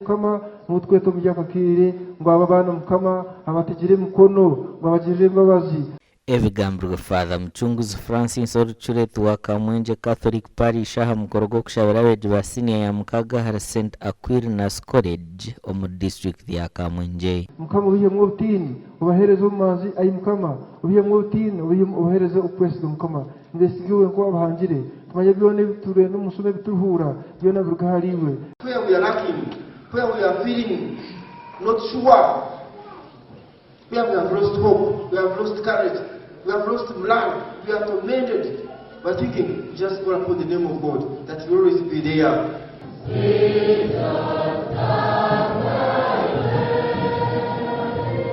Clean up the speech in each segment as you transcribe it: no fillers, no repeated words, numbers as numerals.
Mukama n'otweta omuri aka kaire ngu abo abaana Mukama abategire emikono ngu abagirire embabazi. Ebigambirwe Father Mucunguzi Francis Orucureeti wa Kamwengye Catholic Parish aha mukoro gw'okushabira abeegi ba siniya ya mukaaga ahari St Aquinas College omuri disiturikiti ya Kamwengye. Mukama obaihemu obutiini, obaheereze obumanzi, ai Mukama, obaihemu obutiini, obaheereze okukwesiga, Mukama. Nibesiga iwe nk'owabahangire. Tumanye byona ebi turenda omu nsi n'ebi turuhuura, byona biruga ahari iwe. Where we are lacking, where we are feeling not sure, where we have lost hope, we have lost courage, we have lost morale, we are tormented by thinking, we just call upon the name of God that will always be there.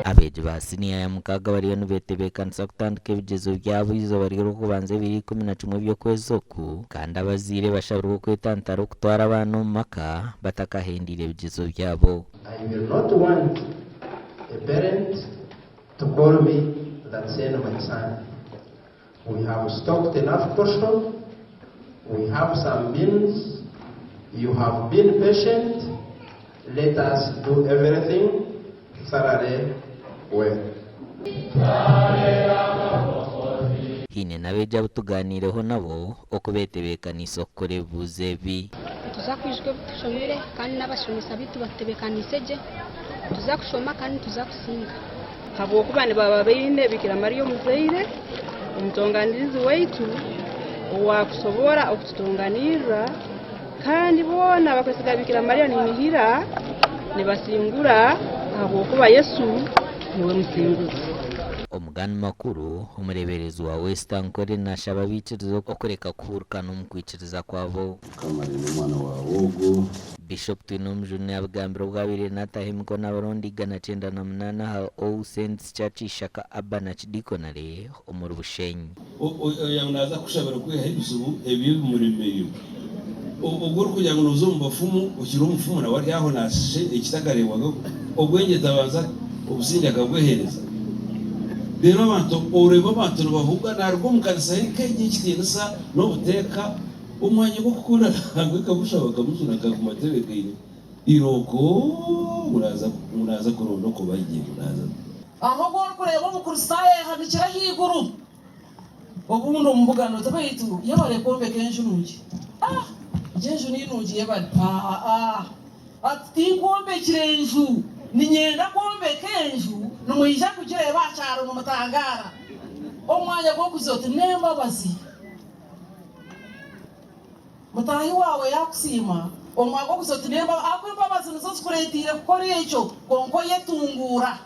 Abeegi ba siniya ya mukaaga bariyo nibetebeekanisa kutandika ebigyezo byabo eizooba ry'Orwokubanza ebiro 11 by'okwezi oku kandi abazaire bashabirwe okwetantara okutwara abaana omu maka batakahendeire ebigyezo byabo. I will not want a parent to call me that send my son. We have stocked enough posho, we have some beans, you have been patient, let us do everything thoroughly well. Haine n'abeegi abu tugaaniireho nabo oku beetebeekaniise okukora ebibuuzo ebi. Nituza kwijuka ebi tushomire kandi n'abashomesa baitu batutebeekaniise gye. Nituza kushoma kandi nituza kusinga. Habwokuba nibaba baine Bikira Mariya omuzaire, omutonganirizi waitu, owaakusobora okututonganirra, kandi boona abakwesiga Bikira Mariya ninihira nibasingura ahabwokuba Yesu niwe musinguzi. Omugani makuru, omureeberezi wa West Ankole naashaba abaikiriza okureka kuhuurukana omu kwikiriza kwabo. Mukama arinda omwana waawe ogwo. Bishop Twinomujuni abigambire obu abaire nataho emikono abarondi 198 aha All Saints Church Ishaka Urban Archdeaconry omuri Bushenyi. Ogira ngu naaza kukushabira kwihaho ebizibu ebyo ebimuremereire. Ogwo orikugira ngu nooza omu bafumu, okiri omufumu nawe ari aho naashisha ekitakareebwagaho. Obwengye tabanza obusingye akabweheereza. Reero abantu oreeba abantu nibahuga naaruga omu kanisa ye nk'egi ey'ekitiinisa n'obuteeka, Omwanya gw'okukunda Ruhanga akamushaba akamujuna akaguma atebekaine irooko ngu naaza kuronda okuba gye ngu naaza. Hariho obu orikureeba Omukristaayo ayehanikire ahaiguru obundi omu mbugano oti baitu yebare kwombeka enju nungi. Ah! Egi enju ni nungi yebare. Aa! Ati tinkwombekire enju, niinyenda kwombeka enju nimwija kugireeba aha kyaro nimutangaara. Omu mwanya gw'okugira oti n'embabazi. Mutaahi waawe yaakusiima, omu mwanya gw'okugira oti n'embabazi, ahakuba embabazi nizo zikureeteire kukora ekyo, kwonka oyetunguura.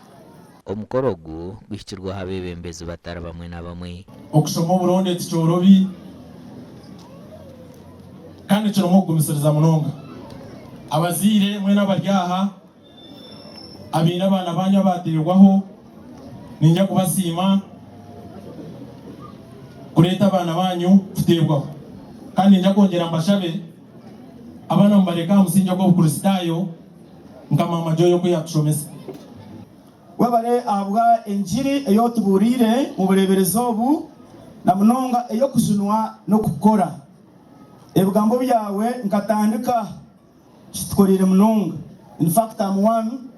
Omukoro ogu guhikirweho abeebembezi batari bamwe na bamwe. Okushoma oburonde tikyorobi kandi kirimu okugumisiriza munonga. Abazaire mwena abari aha abaine abaana baanyu abaateerwaho, niinyija kubasiima kureeta abaana baanyu kuteebwaho. Kandi niinyija kwongyera mbashabe abaana mubareke aha musingye gw'Obukristaayo nka Maama Joy oku yaatushomesa. Webare ahabwa engiri ei otubuuriire mu bureeberezi obu, na munonga ey'okujunwa n'okukora. Ebigambo byawe nkatandika Kitukoreire munonga. In fact am one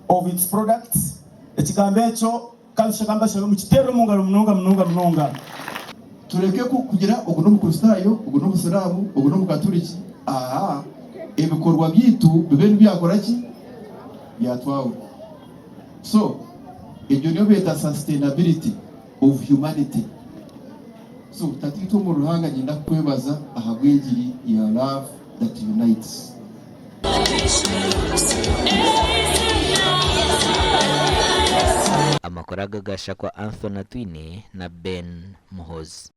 of its products. Ekigambo ekyo kabisa ka mbashabe mukiteere omu ngaro munonga munonga munonga. Tureke kugira ogu n'Omukristaayo, ogu n'Omusiraamu, ogu n'Omukaturiki. Aa, ebikorwa byaitu bibe nibyakora ki? Byatwahura. So, egyo niyo beeta sustainability of humanity. So, Tataitwe omuri Ruhanga niinyenda kukwebaza ahabw'engiri ya love that unites. Amakuru aga gashakwa Anthony Atwine na Ben Muhoozi.